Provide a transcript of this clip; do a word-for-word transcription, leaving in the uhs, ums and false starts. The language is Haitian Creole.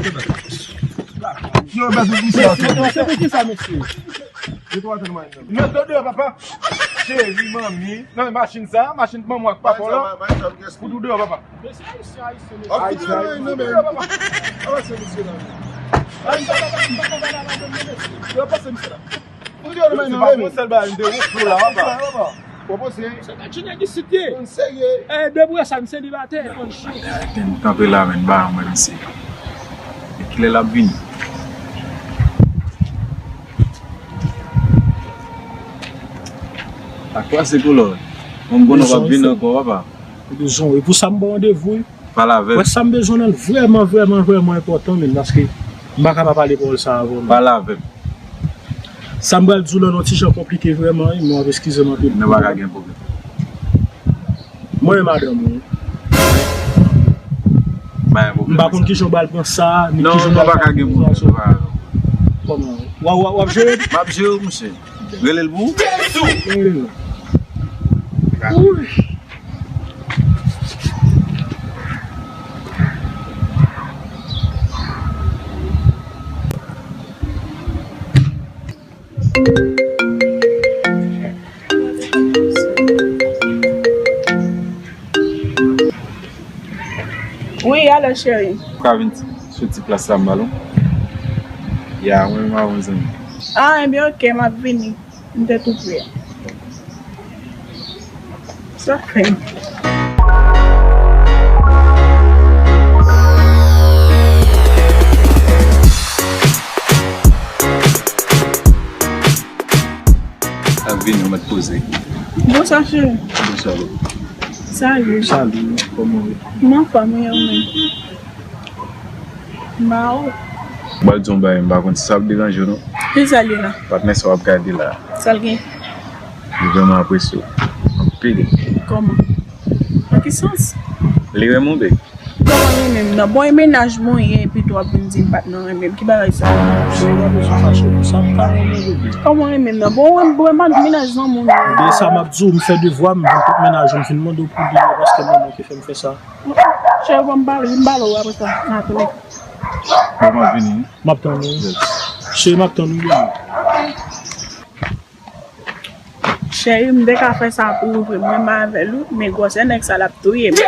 Yo, bèl pou misye. Mesye, se pou ki sa, mesye? Yo, tande mwen. Mete deyò, papa. Cheri, manmi. Nan machin sa, machin manman ak papa w la. Pou tou deyò, papa. Mesye, ayisyen, ayisyen, mesye. Ayisyen, ayisyen. Pou tou deyò, papa. Pase misye la. Yo, pase misye la. Pou tou deyò, non, men non, men. Se pa yon sèl bagay, m te wont flou la, papa. Papa. Pwopoze. Se pa Junior isit ye. Konn serye. Eh, depi sa, m selibatè. Konn chou. Ten kanpe la, men, ba mwen, mesye. E kilè l ap vini? Ak kwa se kolò? Mwen m konnen w ap vini ankò, papa. Ou bezwen, e pou sa m ba w randevou, wi. Pale avè m. Wè sa m bezwen nan l vrèman, vrèman, vrèman enpòtan, men, paske m pa ka pa pale pawòl sa avan, men. Pale avè m. Sa m pral di w la, yon ti jan konplike vrèman, wi, men w ap eskize m anpil. Nou pa ka gen pwoblèm. Mwen e madanm ou. Pa gen pwoblèm. M pa konn ki jan w pral pran sa, ni ki jan w pral pran sa. Non, nou pa ka gen pwoblèm. Kòman? W ap, w ap, w ap jere? M ap jere w, monchè. Rele l pou ou. Rele l. Wi. Wi, alò, cheri. Ou ka vin sou ti plas la, m ba l ou? Ya, mwen menm avè yon zanmi. Ah, ebyen, oke, m ap vini. M te tou pre. Sa fè m. Ap vini, ou mèt poze. Bonswa, cheri. Bonswa, boo. Salut. Salut, kòman w ye? M anfòm, wi, ou menm? M ba ou. M pral di w yon bagay, m pa konn si sa ap deranje w, non. Ki sa l ye la? Patnè sa w ap gade la. Sa l gen? Li vrèman apresye w. Anpil. Kòman? Nan ki sans? Li renmen w, boo. Kòman renmen m nan? Bon, e mennaj mwen ye, epi tou w ap vin di m pa t nan renmen m. Ki bagay sa? Cheri, pa bezwen fache pou sa, m pa renmen w, boo. Kòman renmen m nan? Bon, w, w, mennaj zanmi w ye. Bebe, sa m ap di w, m fè devwa m, m vin tout mennaj ou, m fin mande w pou li, paske manman ki fè m fè sa. Cheri, bon, m pale, m pale w apre sa. N a tou. Bon, m ap vini. M ap tann ou. Yes. Cheri, m ap tann ou, bebe. Cheri, m te ka fè sa pou ou vre, m renmen avè l, wi, men gwosè nèg sa l ap touye m.